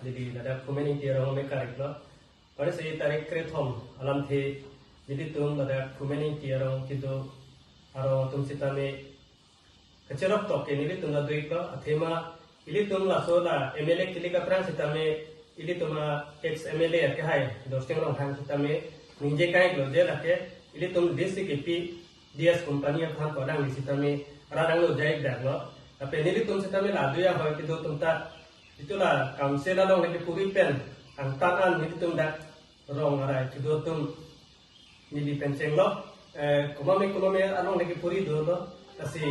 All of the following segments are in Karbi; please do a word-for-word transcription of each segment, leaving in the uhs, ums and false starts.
Neli ladak Phumen Ingti arong me karik lo. Pari si tarik krethom alamthe nelitum ladak Phumen Ingti arong kedo arong atum sitame kacherok tok ke nelitum la do-ik lo, athema ilitum laso la M L A kilik aphrang sitame ilitum a ex M L A akehai Dorsing Ronghang sitame ningje kai lo je lake ilitum D C K P D S company aphan kodang ni sitame radang lo jai dak lo. Tapi nelitum sitame la do-ik ahoi kedo atum ta itu la council along lagi puri pen angtan an nelitum dak rong arai kedo atum neli pen chenglo, eh, komat me komat me along lagi puri dolo. Lasi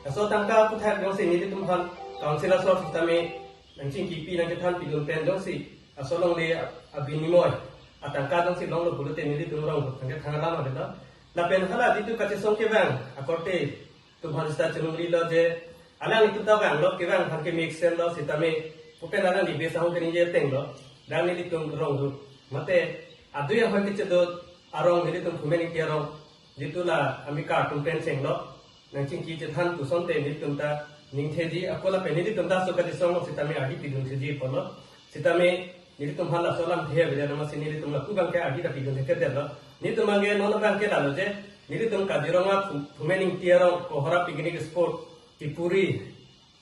laso tangka aputhak jongsi nelitum aphan council asor sitame nangchingkipi nangkethan pidun pen jongsi laso longle abinimoy atangka jongsi longlo pulote nelitum rong tangka thang alam ave lo. Lapen hala jitu kachesong kevang akorte atum aphan sita chenung ri lo je alanglitum ta vanglo, kevang aphan ke mesen lo sitame pu pen alangli bes ahung keningje ateng lo. Dak nelitum rong ru mate adui ahoi kechedo arong nelitum Phumen Ingti arong jitu la amika atum pen chenglo nangchingki chethan pusonte nelitum ta ningtheji ako lapen nelitum ta so kachesong lo sitame agi pidun theji pulo. Sitame nelitum aphan laso alamthe ave nama si nelitum lapu abang ke agi ta pidun thekthedet lo. Nelitum abang ke non abang ke lalo je nelitum Kaziranga Phu-, Phumen Ingti arong Kohora picnic spot kepuri,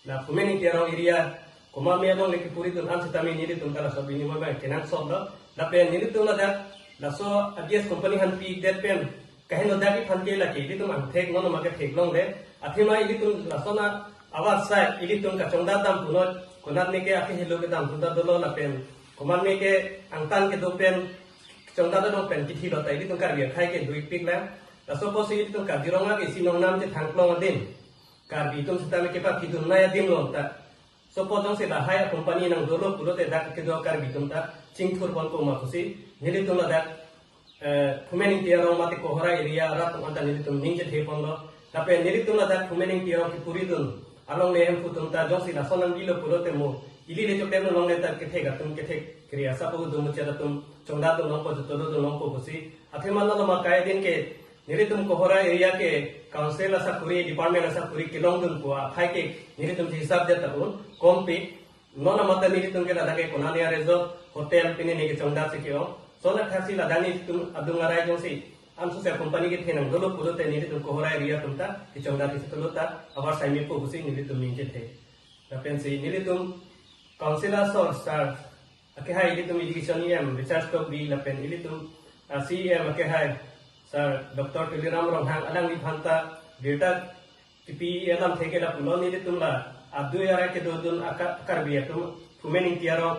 la Phumen Ingti arong area komat me along le kepuri dun an sitame nelitum ta laso abinimoy abang kenangsot lo. Lapen nelitum ladak laso D S company aphan pidet pen kaheno dak aphan ke lake ilitum angthek non ma ke theklongle. Athema ilitum lason avat sai ilitum kachongdat dam punot konat ne ke ake helo kedam punta dolo lapen komat ne ke angtan kedo pen chongdat dam pen kithi lo ta ilitum Karbi akhei ke do-ik pik lang. Laso apotsi ilitum Kaziranga ke isi nongnam chethang klong adim Karbi atum sitame kepaphidun nai adim lo ta. Suppose jongsi lahai a company nang dolo pulote dak kedo Karbi atum ta chingthur ponpo ma pusi nelitum ladak, eh, Phumen Ingti arong mate Kohora area arat atum anta nelitum ning chethe ponlo. Lapen nelitum ladak Phumen Ingti arong kepuri dun alongle hemphu atum ta jongsi lason nangbilo pulote mo ili le choklem longle ta kethek atum kethek kri asa pu dum chet atum chongdat dun longpo, jotolo dun longpo pusi. Athema non ma kai din ke nelitum Kohora area ke council asakuri, department asakuri kelong dun pu akhei ke nelitum hisab det ta un kompi. Non amata nelitum ke ladak ke konane a resort, hotel pine ne kechongdat si ke-ong. Lason athaksi ladak nelitum adung arai jongsi ansose company kethe nang dolo pulote nelitum Kohora area atum ta kechongdat si dolo ta avarsai mepo pusi nelitum ning chethe. Lapensi nelitum council asor sir akehai ilitum education E M Richard Tokbi lapen ilitum, ah, C E M akehai sir Doctor Tuliram Ronghang alangliphan ta birta kipi alamthe ke lapulo, nelitum la adui arai kedo dun aka-, Karbi atum Phumen Ingti arong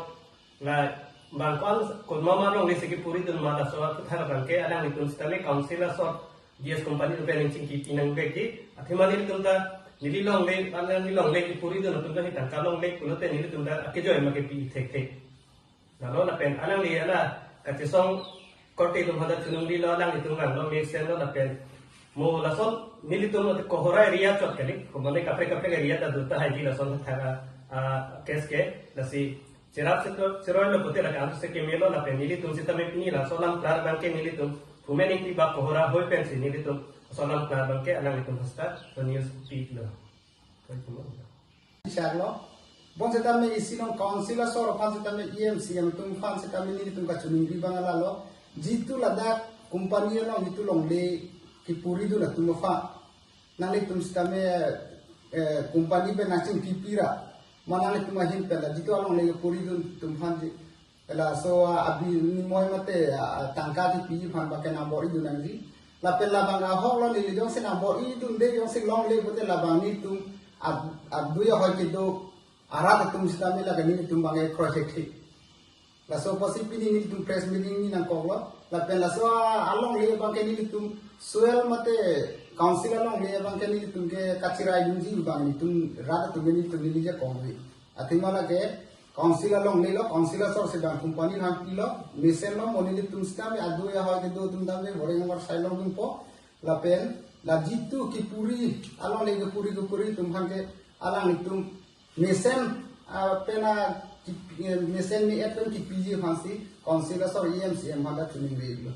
la bang ko-an komat ma longle si kepuri dun ma laso aputhak abang ke alanglitum sitame council asor D S company atum pen nangchingkipi nangvekji. Athema nelitum ta neli longle, neli longle kepuri dun atum ta ni tangka longle pulote nelitum ta akejoi ma kepi thekthe. Lalo lapen alangli ala kachesong korte atum aphan ta chunungrilo, alanglitum vanglo, mesen lo lapen mo lason nelitum Kohora area chot kali, komat ne kaprek kaprek area ta do tahai ji lason thara, ah, case ke, lasi cherap se to, cheroi lo pulote lake ansose keme lo lapen nelitum sitame pini laso alam klar abang ke nelitum Phumen Ingti ba Kohora ahoi pensi nelitum laso alam klar abang ke alanglitum hasta to news pik lo. Koi kumo. Sar lo. Bon sitame isi along council asor aphan sitame E M C M atum aphan sitame nelitum kachiningri abang lalo. Jitu ladak company along jitu longle kepuri dun atum aphan nanglitum sitame, eh, company pen nangchingkipi ra ma nanglitum ahin pen la jitu alongle kepuri dun atum aphan ji, laso, ah, abinimoy mate, ah, tangka kipi aphan abang ke nangbor-i dun nangji. Lapen labang ahok lo neli jongsi nangbor-i dunde jongsi longle pulote labang nelitum ad-, adui ahoi kedo arat atum sitame lake nelitum abang ke kroi thekthe. Laso apotsi pini nelitum press meeting ni nangkok lo. Lapen laso, ah, alongle abang ke nelitum soil mate council alongle abang ke nelitum ke kachirai dunji abang nelitum rat atum ke nelitum neli je kongri. Athema lake council alongle lo, council asor si bang company aphan pilo, mesen lo, mo nelitum sitame adui ahoi kedo atum tame boreng avarsai long dunpo, lapen la jitu kepuri, alongle kepuri kepuri atum aphan ke alanglitum mesen, ah, pen a kep-, eh, mesen me-et pen kepiji aphansi council asor E M C M aphan ta chiningrilo.